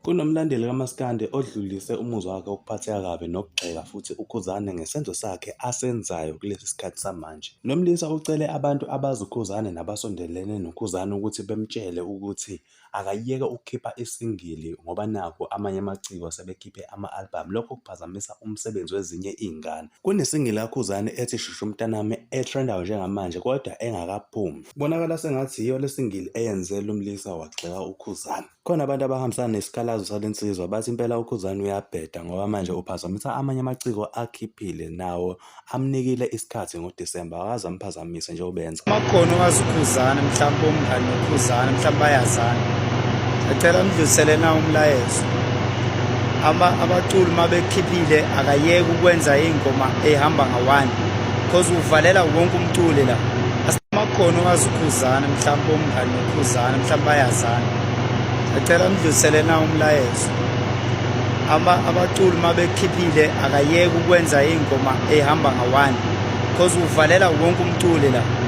Kunomlandeli kaMaskandi odlulise umuzwa wakhe wokuphatheka kabi nokugxeka futhi uKhuzani ngesenzo sakhe asenzayo kulesi sikhathi samanje. Lo mlisa ucele abantu abazi uKhuzani nabasondelene noKhuzani ukuthi bemtshele ukuthi akayeke ukukhipha isingili ngoba nakhu amanye amaciko sebekhiphe ama-albhamu, lokho kuphazamisa umsebenzi wezinye iy'ngane. Kunesingili kaKhuzani ethi Shushu Mntanami ethrendayo njengamanje kodwa engakaphumi. Kubonakala sengathi yiyo le singili eyenze lo mlisa wagxeka uKhuzani. Khona abantu abahambisana nesikhalazo sale nsizwa bathi impela uKhuzani uyabheda ngoba manje uphazamisa amanye amaciko akhiphile nawo amnikile isikhathi ngoDisemba akaze amphazamise njengoba enza. Makhono wazi uKhuzani mhlawumbe umngani noKhuzani mhlawumbe bayazana. Ngicela nidlulisele na umlayezo. Abaculi uma bekhiphile akayeke ukwenza iy'ngoma ey'hamba nga-one cause uvalela wonke umculi la. Makhono wazi uKhuzani mhlawumbe umngani noKhuzani mhlawumbe bayazana. Ngicela nidlulisele na umlayezo. Abaculi uma bekhiphile akayeke ukwenza iy'ngoma ey'hamba nga-one cause uvalela wonke umculi la.